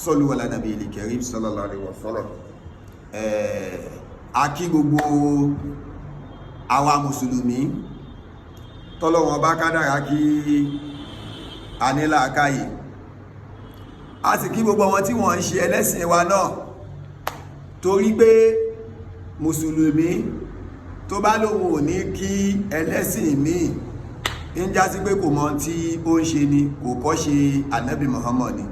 Sallu ala nabiyil karim sallallahu alaihi wasallam. A kí gbogbo àwa mùsùlùmí tọ́lọ́wọ́n bá kádàrá kí a ní làákàyè, a sì kí gbogbo wọn tí wọ́n ń ṣe ẹlẹ́sìn wa náà, torí pé mùsùlùmí tó bá lóun ò ní kí ẹlẹ́sìn míì, ń já sí pé kò mọ tí ó ń ṣe ni, kò kọ́ ṣe Ànábì Muhammad ni.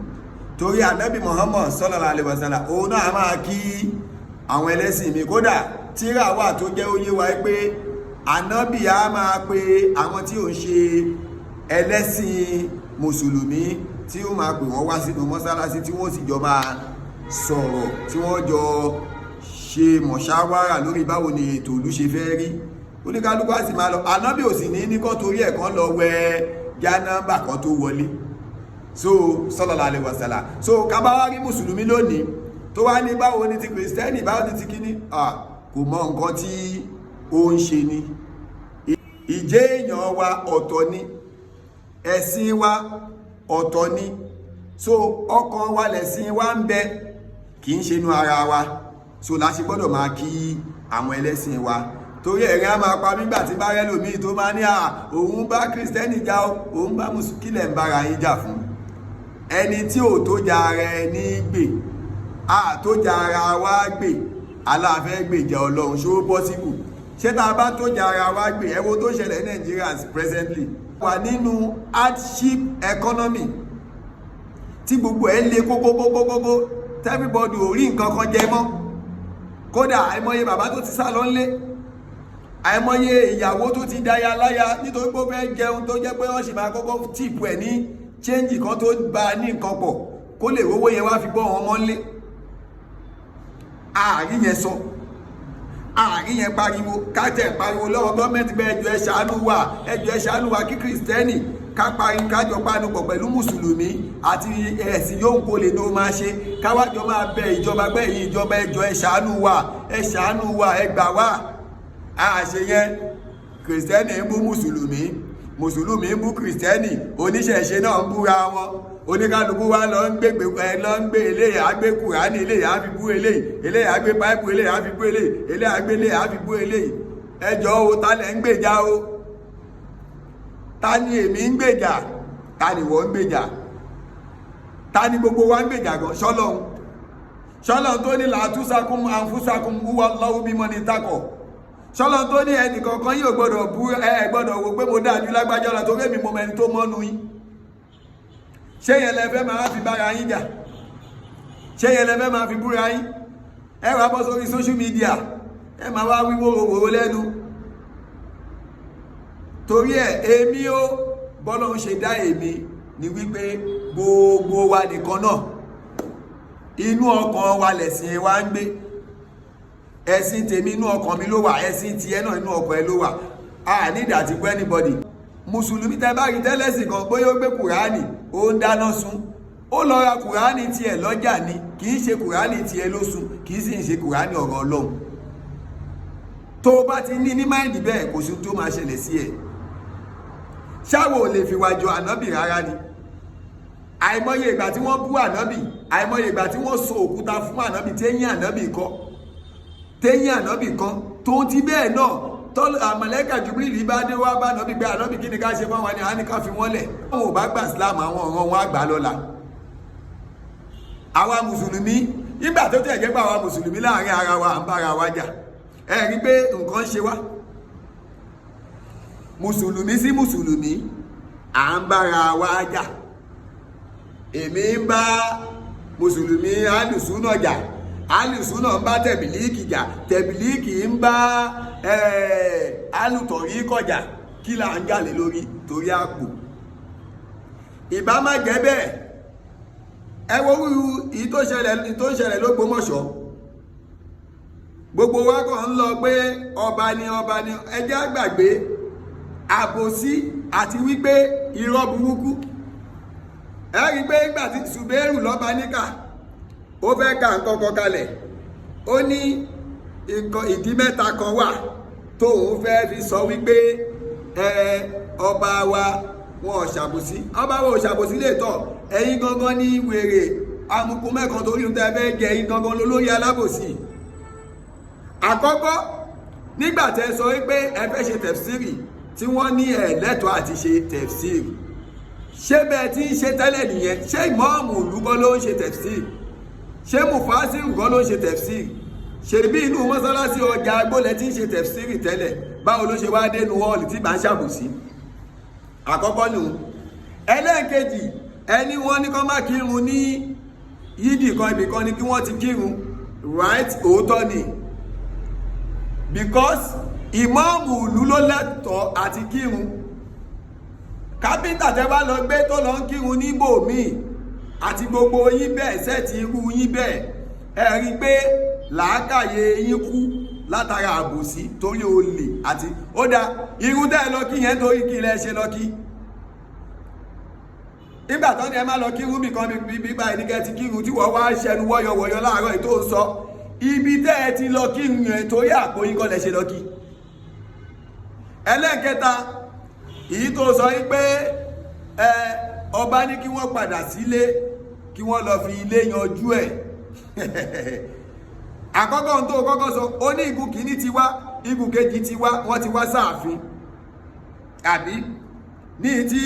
Torí Ànábì Muhammad sallallahu alaihi wasallam, òun náà máa kí àwọn ẹlẹ́sìn mi. Kódà tíra wà tó jẹ́ ó yé wa pé Ànábì á máa pe àwọn tí ò ń ṣe ẹlẹ́sìn mùsùlùmí, tí ó máa pè wọ́n wá sínú mọ́sálásí, tí wọ́n sì jọ máa sọ̀rọ̀, tí wọ́n jọ ṣe mọ̀ṣáwárà lórí báwo ni ètò ìlú ṣe fẹ́ rí. Oníkálukú á sì máa lọ. Ànábì ò sì ní kọ́ torí ẹ̀ kan lọ wẹ jánábà kan tó wọlé. So sallallahu alaihi wasallam. So kábàwá rí mùsùlùmí lónìí tó wá ní báwo ni ti kìrìsìtẹ́nì, báwo ni ti kíní, kò mọ nǹkan tí ó ń ṣe ni. Ìjẹ́ èèyàn wa ọ̀tọ̀ ni, ẹ̀sìn wa ọ̀tọ̀ ni. So ọkàn wa lẹ̀sìn wa ń bẹ, kì í ṣe inú ara wa. So la ṣe gbọ́dọ̀ máa kí àwọn ẹlẹ́sìn wa, torí ẹ̀rín á máa pa nígbà tí bá rẹ́ lòmíì tó máa ní à òun bá kìrìsìtẹ́nì jà, òun bá mùsùlùmí. Kílẹ̀ ń bára yín jà fún? Ẹni tí ò tó ja ara ẹni gbè, á tó ja ara wa gbè, aláàfẹ́ gbèjà Ọlọ́run, ṣó possible? Ṣé tá a bá tó ja ara wa gbè? Ẹ wo tó ṣẹlẹ̀ ní Nàìjíríà presently, wà nínú hardship economy tí gbogbo ẹ̀ le kókókókókó, everybody ò rí nǹkan kan jẹ mọ́. Kódà àìmọye bàbá tó ti sá lọ ńlé, àìmọye ìyàwó tó ti dáya láya nítorí pé ó fẹ́ jẹun, tó jẹ́ pé wọ́n sì máa kọ́kọ́ tip ẹ̀ ní change kan tó bá a ní nǹkan pọ̀, kó lè rówó yẹn wá fi bọ́ wọn mọ́lé. Ààrí yẹn sọ, ààrí yẹn pariwo, kájẹ pariwo lọ́wọ́ gọ́ọ̀mẹ̀ntì pé ẹjọ́, ẹ ṣàánú wa, ẹjọ́, ẹ ṣàánú wa. Kí kìrìsìtẹ́nì ká parí, kájọ panupọ̀ pẹ̀lú mùsùlùmí àti ẹ̀sìn yóò kó lè ní ó máa ṣe, káwájọ máa bẹ ìjọba pé yìí, ìjọba, ẹjọ́, ẹ ṣàánú wa, ẹ ṣàánú wa, ẹ gbà wá. Àṣẹ yẹn, kìrìsìtẹ́nì ń bú mùsùlùmí, mùsùlùmí ń bú kìrìsìtẹ́nì, oníṣẹ̀ṣe náà ń búra wọn. Oníkálukú wa lọ ń gbégbé ẹ, lọ ń gbé eléyìí, á gbé Kùránì, eléyìí á fi bú eléyìí, eléyìí á gbé Bible, eléyìí á fi bú eléyìí, eléyìí á gbé eléyìí á fi bú eléyìí. Ẹjọ́ o, ta lẹ̀ ń gbèjà o? Ta ni èmi ń gbèjà? Ta ni wọ́n ń gbèjà? Ta ni gbogbo wa ń gbèjà gan? Ṣọlọ́hun, ṣọlọ́hun tó ní làtúnṣakún àǹfúṣakún wúwa lọ́wọ́ bímọ ní takọ̀, ṣọlọ́hun tó ní ẹnìkankan yóò gbọ́dọ̀ bú ẹ, gbọ́dọ̀ wò pé mo dáa ju lágbájá lọ, torí èmi mo mẹni tó mọ́nu yín. Ṣé yẹn lẹ fẹ́ máa fi bára yín jà? Ṣé yẹn lẹ fẹ́ máa fi búra yín? Ẹ wá bọ́ sórí social media, ẹ máa wá wí wòròwòrò lẹ́nu. Torí ẹ, èmi ó bọ́lá ń ṣe dá èmi ni wípé gbogbo wa nìkan náà, inú ọkàn wa lẹ̀sìn wa ń gbé. Ẹ̀sìn tèmi, inú ọkàn mi ló wà. Ẹ̀sìn tiẹ̀ náà, inú ọkàn ẹ ló wà. A ní àti pé anybody mùsùlùmí tẹ bá rí tẹ́lẹ̀sìn kan, bóyá ó gbé Kùránì, ó ń dáná sun, ó lọ ra Kùránì tiẹ̀ lọ́jà ni. Kì í ṣe Kùránì tiẹ̀ ló sun, kì í sì ń ṣe Kùránì ọ̀rọ̀ Ọlọ́run. Tó o bá ti ní ní mind bẹ́ẹ̀, kò sí tó máa ṣẹlẹ̀ sí ẹ̀. Ṣáwo ò lè fi wájọ Ànábì rárá ni. Àìmọye ìgbà tí wọ́n bú Ànábì, àìmọye ìgbà tí wọ́n so òkúta fún Ànábì, téyín Ànábì kọ́, téyín Ànábì kan. Tó ti bẹ́ẹ̀ náà, tọ́lú àmàlẹ́kà Jubril bá dé wá bá Ànábì pé, "Ànábì, kí ni ká ṣe fún wa?" Ni a ní ká fi wọ́n lẹ̀. Àwọn ò bá gbà Islam, àwọn ọ̀ràn wọn àgbà lọ́la. Àwa mùsùlùmí, nígbà tó tẹ̀ jẹ́ pé àwa mùsùlùmí láàrin ara wa, à ń bára wa jà, ẹ rí pé nǹkan ṣe wá. Mùsùlùmí sí mùsùlùmí, à ń bára wa jà. Èmi ń bá mùsùlùmí alùsùnà jà, alùsùnà ń bá tẹ̀bìlíìkì jà, tẹ̀bìlíìkì ń bá alùtọ̀rí kọjà. Kí là ń jà lé lórí? Torí àpò. Ìbá má jẹ́ bẹ́ẹ̀. Ẹ wo wíwu èyí tó ṣẹlẹ̀, tó ń ṣẹlẹ̀ l'Ógbómọ̀ṣọ́. Gbogbo wa kàn ń lọ pé ọba ni, ọba ni. Ẹ jẹ́ á gbàgbé àbòsí àti wípé irọ́ burúkú. Ẹ rí i pé nígbà tí Ṣùbẹ́rù lọ́ba níkà, ó fẹ́ ka nǹkan kan kalẹ̀, ó ní nǹkan ìdí mẹ́ta kan wà tóun fẹ́ fi sọ wípé ẹ ọba wa, wọn ò ṣàbòsí, ọba wa ò ṣàbòsí lè tọ̀. Ẹ̀yin gangan ní wèrè. Amukun mẹ́kan torí ń tẹ́ fẹ́ jẹ yín gangan lólórí alábòsí. Àkọ́kọ́, nígbà tẹ́ sọ wípé ẹ fẹ́ ṣe tẹ̀fsírì, tí wọ́n ní ẹ̀ lẹ́tọ̀ọ́ àti ṣe tẹ̀fsírì, ṣé bẹ́ẹ̀ tí ń ṣe tẹ́lẹ̀ nìyẹn? Ṣé ìmọ̀ọ́mù ìlú kọ́ ló ń ṣe tẹ̀fsírì? Ṣé mùfásírù kọ́ ló ń ṣe tẹ̀fsírì? Ṣèbí inú mọ́sálásí ọjà agbólẹ̀ tí ń ṣe tẹ̀fsírì tẹ́lẹ̀, báwo ló ṣe wá dénú hall tí bá ń ṣàbòsí? Àkọ́kọ́ nù. Ẹlẹ́ẹ̀kejì, ẹni wọ́n ní kọ́ má kírun ní yídì kan, ibì kan ni kí wọ́n ti kírun, right? Òótọ́ ni, because ìmọ̀ọ́mù ìlú ló lẹ́tọ̀ọ́ àti kírun. Kápẹ́ńtà tẹ́ bá lọ gbé tó lọ ń kírun níbòmíì àti gbogbo yín bẹ́ẹ̀, sẹ́ẹ̀tì irú yín bẹ́ẹ̀, ẹ rí i pé làákàyè yín kú látara àbòsí torí olè àti ó dá irú tẹ́ ẹ lọ kí yẹn, torí kí ilẹ̀ ṣe lọ kí. Nígbà tó ní ẹ má lọ kírun bí kan bí báyìí ní kẹ́ ti kírun, tí wọ́n wá ṣẹnu wọ́yọ̀wọ̀yọ̀ láàárọ̀ yìí tó ń sọ ibi tẹ́ ẹ ti lọ kírun yẹn, torí àpò yín kọ́ lẹ ṣe lọ kí. Ẹlẹ́ẹ̀kẹta, èyí tó sọ yìí pé ẹ ọba ní kí wọ́n padà sílé, kí wọ́n lọ fi ilé yanjú ẹ̀. Àkọ́kọ́, ohun tó kọ́kọ́ sọ, ó ní igun kìíní ti wá, igun kejì ti wá, wọ́n ti wá sáàfin, àbí ní tí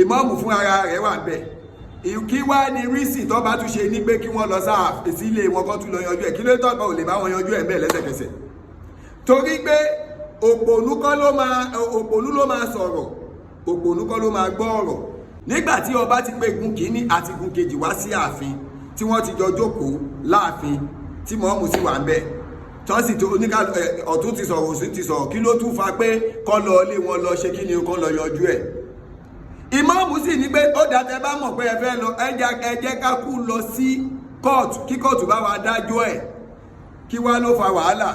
ìmọ̀ọ́mù fún ara rẹ̀ wà bẹ̀. Kí wá ní rísì tó bá tún ṣe ní pé kí wọ́n lọ sáàfin sílé wọn kó tún lọ yanjú ẹ̀? Kí ló tọ́ bá ò lè bá wọn yanjú ẹ̀ bẹ́ẹ̀ lẹ́sẹ̀kẹsẹ̀? Torí pé òpònú kọ́ ló máa, òpònú ló máa sọ̀rọ̀, òpònú kọ́ ló máa gbọ́ ọ̀rọ̀. Nígbà tí ọba ti pé igun kìíní àti igun kejì wá sí ààfin, tí wọ́n ti jọ jókòó láàfin, tí mọ̀ọ́mù sì wà ń bẹ̀, tọ́ sì tó oníkà ọ̀tún ti sọ̀rọ̀, òsì ti sọ̀rọ̀, kí ló tún fa pé kọ́ lọ ilé wọn lọ ṣe kí ni, kọ́ lọ yanjú ẹ̀? Ìmáàmù sì ní pé ó dàtẹ́ bá mọ̀ pé ẹ fẹ́ lọ, ẹ jẹ́ ká kú lọ sí kóòtù, kí kóòtù bá wa dájọ́ ẹ̀. Kí wá ló fa wàhálà?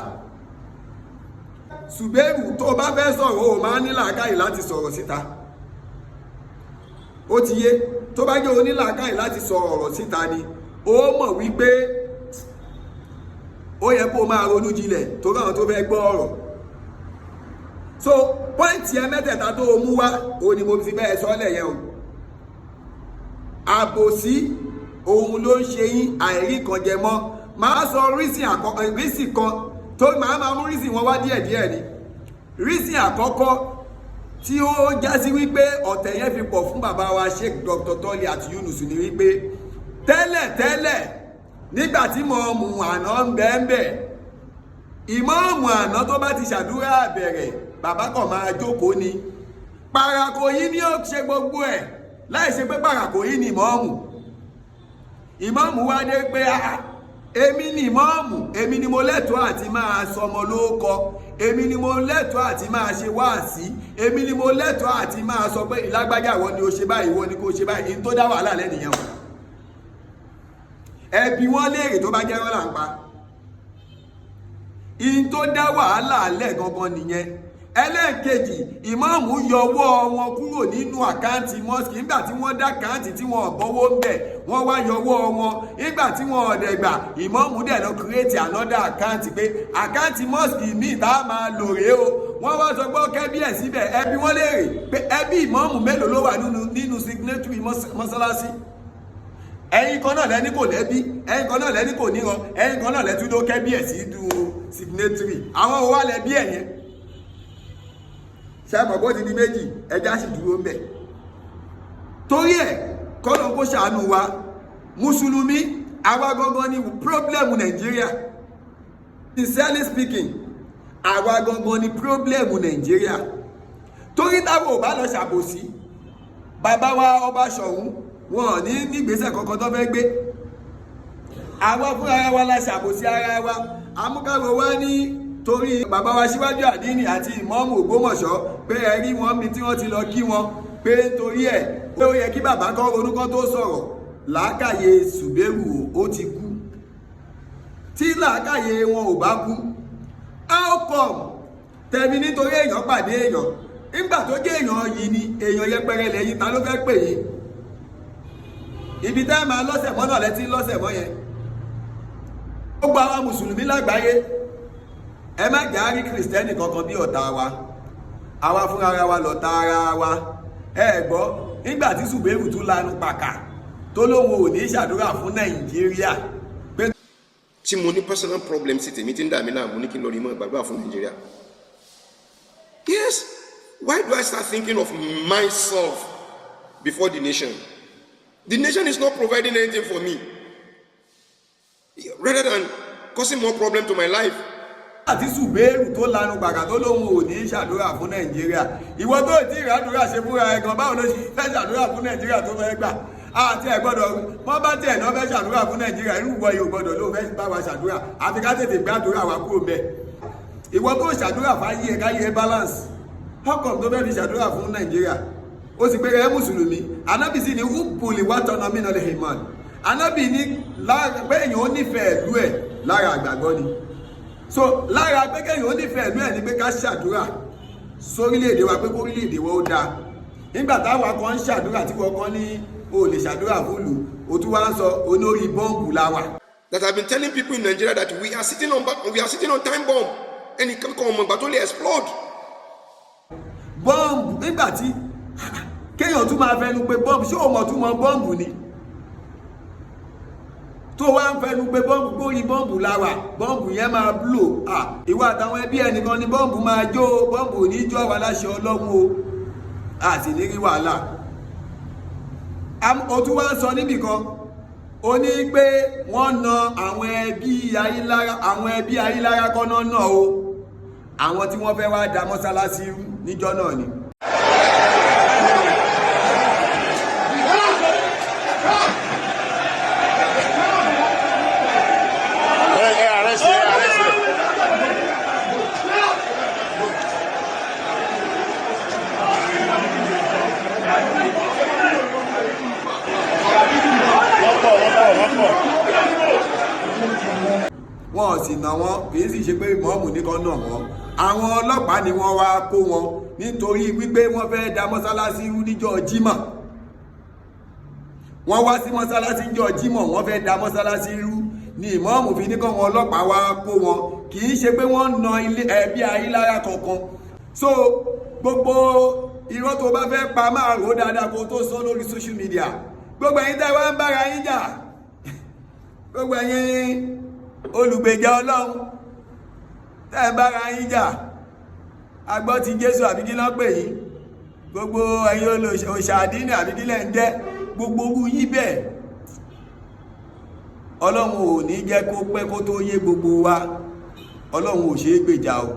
Ṣùgbẹ́rù tó bá fẹ́ sọ̀rọ̀, o máa ní làákàyè láti sọ̀rọ̀ síta. Ó ti yé, tó bá jẹ́ onílàákàyè láti sọ ọ̀rọ̀ síta ni, ó mọ̀ wípé ó yẹ kó máa ronú jinlẹ̀ torí àwọn tó fẹ́ gbọ́ ọ̀rọ̀. So point ẹ mẹ́tẹ̀ẹ̀ta tó o mú wá, o ni mo ti bẹ́ẹ̀ sọ́lẹ̀ yẹn o. Àbòsí òun ló ń ṣe yín, àìrí kan jẹ mọ́. Máa sọ reason kan tó máa máa mú reason wọn wá díẹ̀díẹ̀ ni. Reason àkọ́kọ́ tí ó já sí wípé ọ̀tẹ̀ yẹn fi pọ̀ fún bàbá wa Sheikh Dr. Toliat Yunus ni wípé tẹ́lẹ̀ tẹ́lẹ̀, nígbà tí mọ̀ọ́mù àná ń bẹ́ẹ̀ ń bẹ̀, ìmọ̀ọ́mù àná tó bá ti ṣàdúrà bẹ̀rẹ̀, bàbá kan máa jókòó ni. Parako yìí ni ó ṣe gbogbo ẹ̀, láì ṣe pé parako yìí ni ìmọ̀ọ́mù. Ìmọ̀ọ́mù wá dé pé èmi ni ìmọ̀ọ́mù, èmi ni mo lẹ́tọ̀ọ́ àti máa sọmọ lóókọ, èmi ni mo lẹ́tọ̀ọ́ àti máa ṣe wáàsí, èmi ni mo lẹ́tọ̀ọ́ àti máa sọ pé ìlágbájá, ìwọ ni o ṣe báyìí, ìwọ ni kò ṣe báyìí. Ní tó dá wàhálà lẹ́nìyẹn o. Ẹbí wọn léèrè, tó bá jẹ́ rọ́là ń pa in tó dá wàhálà lẹ̀ gangan nìyẹn. Ẹlẹ́ẹ̀kejì, ìmáàmù yọwọ́ wọn kúrò nínú account mosque. Nígbà tí wọ́n dá account tí wọ́n bọ́wọ́ ń bẹ̀, wọ́n wá yọwọ́ wọn. Nígbà tí wọ́n ọ̀dẹ̀ gbà, ìmáàmù dẹ̀ lọ create another account pé account mosque míì tá a máa lò rèé o. Wọ́n wá sọ pé ó kẹ́bí ẹ̀ síbẹ̀. Ẹbí wọ́n léèrè pé ẹbí ìmáàmù mélòó ló wà nínú signatory mọ́sálásí? Ẹ̀yin kan náà lẹ́ni kò lẹ́bí, ẹ̀yin kan náà lẹ́ni kò níran, ẹ̀yin kan náà lẹ́tún ló kẹ́bí ẹ̀ sí dùn signatory. Àwọn òwò wà lẹ́bí ẹ̀ yẹn? Ṣe mọ̀ bó ti di méjì? Ẹja sì dúró ń bẹ̀. Torí ẹ̀, kọ́nà kó ṣàánú wa. Mùsùlùmí, àwa gangan ni problem Nàìjíríà. Sincerely speaking, àwa gangan ni problem Nàìjíríà, torí táwọn ò bá lọ ṣàbòsí, bàbá wa ọba Ṣọ̀ún wọn ò ní nígbésẹ̀ kankan tó fẹ́ gbé. Àwa fúnra wa la ṣàbòsí ara wa. Amúkàwé wa ní torí bàbá wa síwájú àdínì àti ìmọ̀ọ́mù Ògbómọ̀ṣọ́ pé ẹ rí wọn bí tí wọ́n ti lọ kí wọn, pé nítorí ẹ̀ pé ó yẹ kí bàbá kan ronú kan tó sọ̀rọ̀. Làákàyè Ṣùbẹ́rù ó ti kú. Tí làákàyè wọn ò bá kú, how come tẹ̀mí nítorí èèyàn pàdé èèyàn, nígbà tó jẹ́ èèyàn yìí ni èèyàn yẹpẹrẹ lẹ́yìn, ta ló fẹ́ pè yín? Ibi tẹ́ máa lọ́sẹ̀ mọ́ náà lẹ́tí lọ́sẹ̀ mọ́ yẹn. Gbogbo àwọn mùsùlùmí lágbàáyé, ẹ má jà á rí Christian kankan bí ọ̀tá wa. Àwa fúnra ara wa lọ̀tá ara wa. Ẹ gbọ́, nígbà tí Ṣùbẹ́rù tún lanu pàkà. tó lóun ò ní ṣàdúrà fún Nàìjíríà pé Tí mo ní personal problem sí tèmi tí ń dà mí láàmú, ní kí n lọ rí mọ́ gbàdúrà fún Nàìjíríà. Yes, why do I start thinking of myself before the nation? The nation is not providing anything for me, rather than causing more problem to my life. Àti Ṣùbẹ́rù tó lanu gbàgà tó lóun ò ní ṣàdúrà fún Nàìjíríà, ìwọ tó ti ìràdúrà ṣe fúnra ẹ gan, báwo ló ṣe fẹ́ ṣàdúrà fún Nàìjíríà tó fẹ́ gbà? Àti ẹ gbọ́dọ̀ wọ́n bá tiẹ̀ náà fẹ́ ṣàdúrà fún Nàìjíríà, irú ìwọ yìí ò gbọ́dọ̀ ló fẹ́ bá wa ṣàdúrà, àfi ká tètè gbàdúrà wa kúrò mbẹ̀. Ìwọ tó ṣàdúrà fáyé ẹ, káyé ẹ balance, how come tó fẹ́ fi ṣàdúrà fún Nàìjíríà? Ó sì pé ẹ mùsùlùmí. Anábì sì ní حب الوطن من الإيمان. Anábì ní pé èèyàn ó nífẹ̀ẹ́ ìlú ẹ̀, lára àgbàgbọ́ ni. So lára pé kéèyàn ó nífẹ̀ẹ́ ìlú ẹ̀ ní pé ká ṣàdúrà sórílẹ̀-èdè wa, pé kórílẹ̀-èdè wa ó dáa. Nígbà táwa kan ń ṣàdúrà, tí wọ́n kan ní o lè ṣàdúrà fúlù, o tún wá ń sọ onórí bọ́ǹbù la wà. That I've been telling people in Nigeria that we are sitting on time bomb. Ẹnì kankan ọmọ ìgbà tó lè explode. Bọ́ǹbù, nígbà tí kéèyàn tún máa fẹnu pé bọ́ǹbù, ṣé o mọ̀ tún mọ bọ́ǹbù ni tó wá ń fẹnu pé bọ́ǹbù, gbórí bọ́ǹbù la wà, bọ́ǹbù yẹn máa blow? À, ìwọ àtàwọn ẹbí ẹnìkan ni bọ́ǹbù máa jó. Bọ́ǹbù ò ní jó àwa, láṣẹ Ọlọ́run o, a sì ní rí wàhálà. O tún wá ń sọ níbì kan, ó ní pé wọ́n na àwọn ẹbí Ayílára. Àwọn ẹbí Ayílára kọ́nà náà o, àwọn tí wọ́n fẹ́ wá da mọ́sálásí rú níjọ́ náà ni. Ẹ arrest ẹ, arrest ẹ. Wọ́n pọ̀, wọ́n pọ̀, wọ́n pọ̀. Wọn ò sì nà wọn, kì í sì ṣe pé mọ́ọ̀mù nìkan nà wọ́n. Àwọn ọlọ́pàá ni wọ́n wá kó wọn nítorí wípé wọ́n fẹ́ da mọ́sálásí rú níjọ́ Jímọ̀. Wọ́n wá sí mọ́sálásí níjọ́ Jímọ̀, wọ́n fẹ́ da mọ́sálásí rú ni ìmọ̀ọ́mù fi ní kọ́ wọn ọlọ́pàá wá kó wọn. Kì í ṣe pé wọ́n na ilé ẹbí Ayílára kankan. So gbogbo irọ́ tó bá fẹ́ pa, máa rò ó dáadáa kó tó sọ lórí social media. Gbogbo ẹ̀yin tẹ́ wá ń bára yín jà, gbogbo ẹ̀yin olùgbèjà Ọlọ́run tẹ́ ń bára yín jà, agbọ́ ti Jésù àbí kí ló pè yín, gbogbo ẹ̀yin òṣàdínì àbí kí lẹ̀ ń jẹ́, gbogbo owó yín bẹ́ẹ̀, Ọlọ́run ò ní jẹ́ kó pẹ́ kó tó yé gbogbo wa. Ọlọ́run ò ṣeé gbèjà o,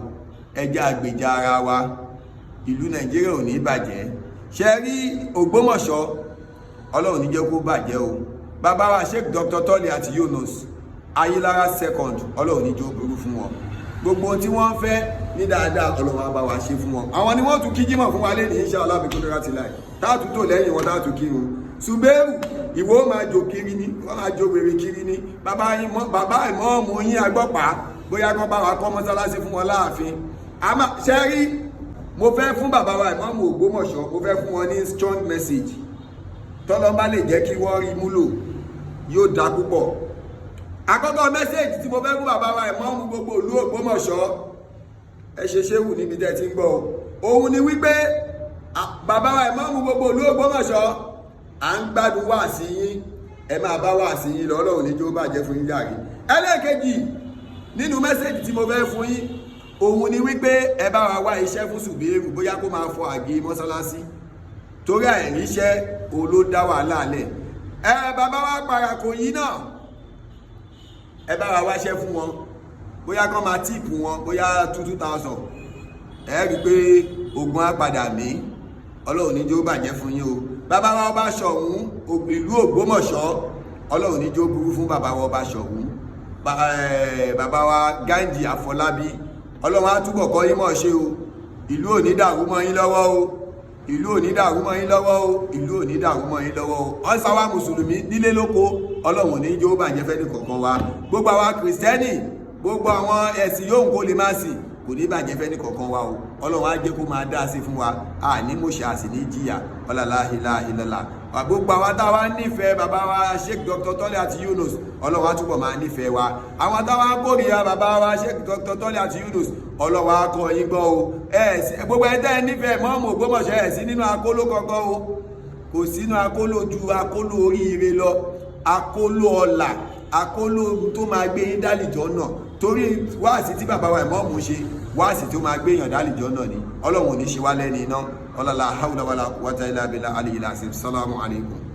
ẹjẹ́ àgbèjà ara wa. Ìlú Nàìjíríà ò ní bàjẹ́. Ṣe rí Ògbómọ̀ṣọ́, Ọlọ́run ní jẹ́ kó bàjẹ́ o. Bàbá wa Sheikh Dr. Tọ́lẹ̀ àti Yunus Ayélára second, Ọlọ́run ní jẹ́ ó burú fún wọn. Gbogbo ohun tí wọ́n fẹ́ ní dáadáa, Ọlọ́run á bá wa ṣe fún wọn. Àwọn ni wọ́n tún kí jímọ̀ fún wa lé ní insha Allah bí kúndúrà ti láì táàtú tó lẹ́yìn wọn táàtú kírun. Ṣùgbẹ́rù, ìwọ máa jò kiri ni, wọ́n máa jò wèrè kiri ni. Bàbá ìmọ̀ọ́mù yín agbọ́pàá, bóyá kán bá wa kọ́ mọ́sálásí fún wọn láàfin. Ṣe rí, mo fẹ́ fún bàbá wa ìmọ̀ọ́mù Ògbómọ̀ṣọ́, mo fẹ́ fún wọn ní strong message. Tọ́lọ́ bá lè jẹ́ kí wọ́n rí múlò, yóò dá púpọ̀. Àkọ́kọ́ message tí mo fẹ́ fún bàbá wa ìmọ̀ọ́mù gbogbo ìlú Ògbómọ̀ṣọ́, ẹ ṣe ṣéwù níbi tẹ́ ti ń gbọ́ o, òun ni wípé bàbá wa ìmọ̀ọ́mù gbogbo ìlú Ògbómọ̀ṣọ́, à ń gbádùn wá sí yín, ẹ máa bá wá sí yín lọ, Ọlọ́run ní jó bàjẹ́ fún yín jàre. Ẹlẹ́ẹ̀kejì nínú message tí mo fẹ́ fún yín, òun ni wípé ẹ bá wa wá iṣẹ́ fún Ṣùbẹ́rù, bóyá kó máa fọ àgé mọ́sálásí, torí àìríṣẹ́ òun ló dá wàhálà lẹ̀. Ẹ bàbá wa Parako yìí náà, ẹ bá wa wáṣẹ́ fún wọn, bóyá kán máa tip wọn, bóyá 2,000. Ẹ rí i pé ogun á padà mí. Ọlọ́run ní jó bàjẹ́ fún yín o. Bàbá wa ọba Ṣọ̀ún ìlú Ògbómọ̀ṣọ́, Ọlọ́run ní jó burú fún bàbá wa ọba Ṣọ̀ún. Bàbá wa Ghandi Àfọlábí, Ọlọ́run á túbọ̀ kọ́ yín mọ̀ ṣe o. Ìlú ò ní dàrú mọ́ yín lọ́wọ́ o, ìlú ò ní dàrú mọ́ yín lọ́wọ́ o, ìlú ò ní dàrú mọ́ yín lọ́wọ́ o. Ọ̀sán wa mùsùlùmí nílé lóko, Ọlọ́run ní jó bàjẹ́ fẹ́ni kọ̀ọ̀kan wa. Gbogbo àwa kìrìsìtẹ́nì, gbogbo àwọn ẹ̀sìn yóò kó lè má sìn, kò ní bàjẹ́ fẹ́ni kọ̀ọ̀kan wa o. Ọlọ́run á jẹ́ kó máa dá sí fún wa, a ní mọ̀ṣẹ́, a sì ní jìyà. Ọlọ́lá ilá. Gbogbo àwa táwa nífẹ̀ẹ́ bàbá wa Sheikh Dr. Tọ́lẹ̀ àti Yunus, Ọlọ́run á túbọ̀ máa nífẹ̀ẹ́ wa. Àwọn táwa kórìíra bàbá wa Sheikh Dr. Tọ́lẹ̀ àti Yunus, Ọlọ́run á kọ́ yín gbọ́ o. Gbogbo ẹ̀ tẹ́ ẹ nífẹ̀ẹ́ mọ́ọ̀mù Ògbómọ̀ṣọ́, ẹ̀ sí nínú akóló kankan o. Kò sínú akóló ju akóló oríire lọ, akóló ọlà, akóló tó máa gbé yín dálìjọ́ náà. Torí wáàsí tí bàbá wa ìmọ̀ọ́mù ṣe, wáàsí tó máa gbé yàn dálìjọ́ náà ni. Ọlọ́run ò ní ṣe wá lẹ́ni iná. Ọlọ́lá haúlá wàlá quwwata illa billah aliyyil azim. Salamu alaykum.